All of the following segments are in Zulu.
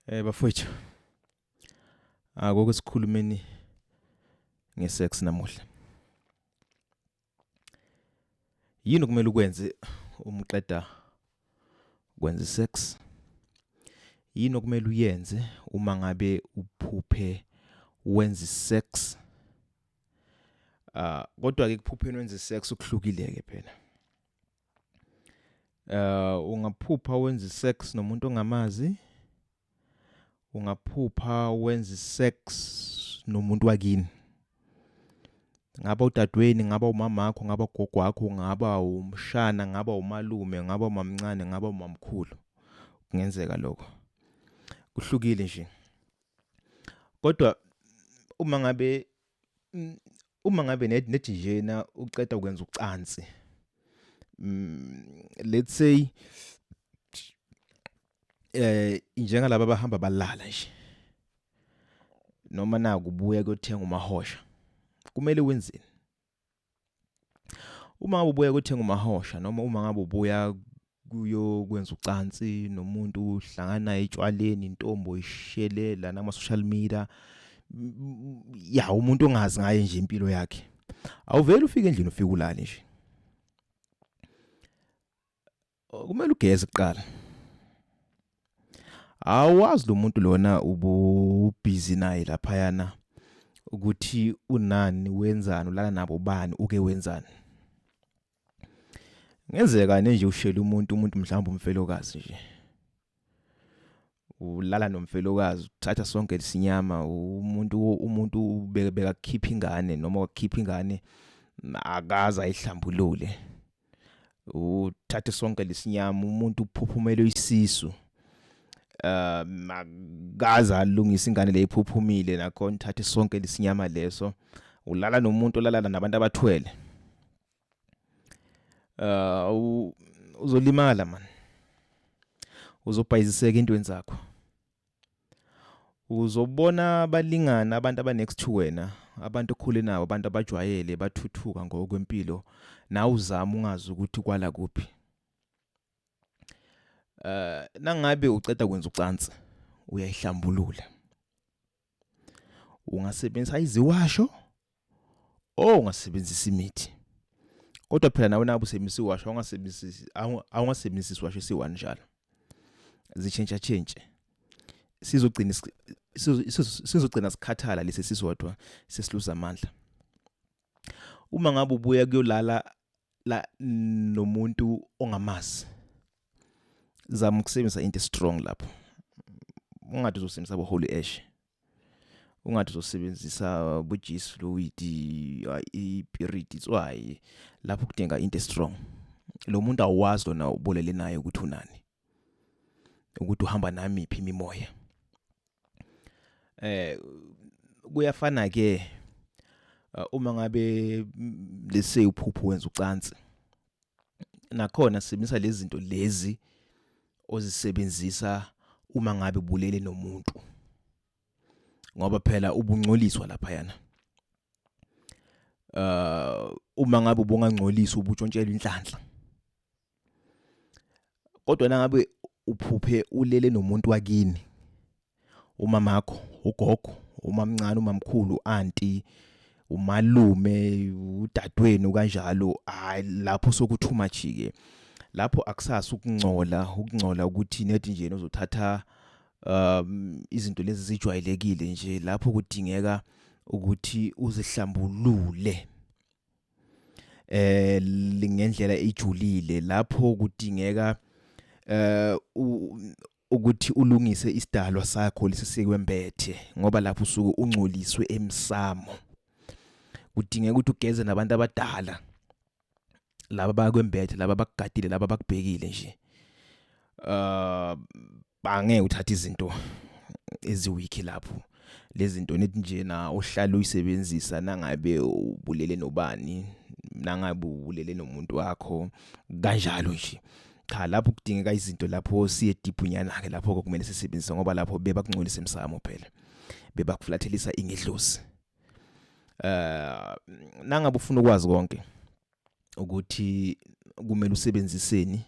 Bafowethu, akukho sikhulumeni ngesex namuhla. Yini okumele ukwenze uma uqeda kwenza isex? Yini okumele uyenze uma ngabe uphuphe wenza isex? Ah, kodwa ke kuphupheni wenza isex ukuhlukile ke phela. Ungaphupha wenza isex nomuntu ongamazi, ungaphupha wenza isex nomuntu wakini. Ngaba udadweni, ngaba umamakho, ngaba ugogo wakho, ngaba umshana, ngaba umalume, ngaba umamncane, ngaba umamkhulu. Kungenzeka lokho. Kuhlukile nje. Kodwa uma ngabe nethi njena uqeda ukwenza ucansi, let's say njengalaba abahamba balala nje, noma naku ubuya kuyothenga umahosha, kumele wenzeni uma ngabe ubuya kuyothenga umahosha, noma uma ngabe ubuya kuyokwenza ucansi nomuntu uhlangana naye etshwaleni, intombo ishele lana kuma social media ya umuntu ongazi ngaye nje impilo yakhe, awuvele ufike endlini ufike ulale nje. Kumele ugeze kuqala. Awazi lo muntu lona ubusy naye laphayana ukuthi unani, wenzani, ulala nabo bani, uke wenzani. Ngenzeka nje ushela umuntu mhlawumbe umfelokazi nje, ulala nomfelokazi, uthatha sonke lesinyama, umuntu bekakhipha ingane noma wakhipha ingane akaze ayihlambulule, uthathe sonke lesinyama, umuntu uphuphumele isisu, akaze alungisa ingane le iphuphumile nakhona, uthathe sonke lesinyama leso, ulala nomuntu olala nabantu abathwele, uzolimala man, uzobhayiziseka intweni zakho, uzobona abalingani, abantu aba next to wena, abantu okhule nabo, abantu abajwayele bathuthuka ngokwempilo, nawe uzama ungazi ukuthi kwala kuphi. Nangabe uceda kwenza ucansi, uyayihlambulula, ungasebenzisa iziwasho o ungasebenzisa imithi, kodwa phela nawe nabe usebenzisa iwasho, awungasebenzisi isiwasho esiyi-one njalo, zitshintsha tshintshe, sizogcina sikhathala lesi sisodwa, sesiluza amandla. Uma ngabe ubuya kuyolala la nomuntu ongamazi, zama ukusebenzisa into strong lapho. Ungathi uzosebenzisa bo holy ash, ungathi uzosebenzisa bo Jeyes fluid, ipirit, itswayi. Lapho kudinga into strong. Lo muntu awazi lona ubolele naye ukuthi unani, ukuthi uhamba nami iphi imimoya. Kuyafana ke uma ngabe lese uphupho wenza ucansi, nakhona sebenzisa lezi zinto lezi ozisebenzisa uma ngabe ubulele nomuntu, ngoba phela ubungcoliswa lapha yana. Uma ngabe ubungangcoliswa, ubutshontshelwa inhlanhla. Kodwa nangabe uphuphe ulele nomuntu wakini, umamakho, ugogo, umamncane, umamkhulu, anti, umalume, udadewenu kanjalo, hayi, lapho soku too much ke. Lapho akusasi ukungcola, ukungcola ukuthi nethi nje uzothatha izinto lezi zijwayelekile nje. Lapho kudingeka ukuthi uzihlambulule ngendlela ejulile. Lapho kudingeka ukuthi ulungise isidalwa sakho lesisekwembethe, ngoba lapho usuke ungcoliswe emsamo. Kudingeka ukuthi ugeze nabantu abadala laba bakwembethe, laba bakugadile, laba bakubhekile nje. Bangeke uthathe izinto eziweak lapho, lezi zinto nethi nje na ohlala uyisebenzisa nangabe ubulele nobani, nangabe ubulele nomuntu wakho kanjalo nje. Cha, lapho kudingeka izinto lapho siye deep nyana ke, lapho kumele sisebenzise, ngoba lapho bebakungcolisa emsamo phela, bebakuflathelisa ingedlozi. Nangabe ufuna ukwazi konke ukuthi kumele usebenziseni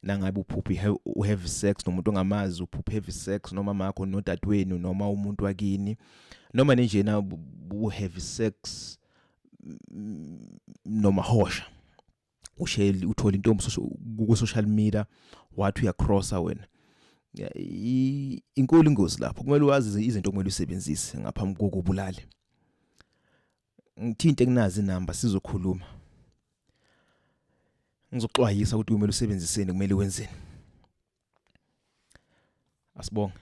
Nangabe uphupha u-have sex nomuntu ongamazi, uphupha have sex noma makho nodadewenu noma umuntu wakini, noma nenjena u-have sex noma hosha usheli, uthola intombi ku social media, wathi uyacrossa wena, inkulu ingozi lapho. Kumele wazi izinto okumele usebenzise ngaphambi kokubulala. Ngithinte kunazi inamba, sizokhuluma, ngizoxwayisa ukuthi kumele usebenziseni, kumele wenzeni. Asibonge.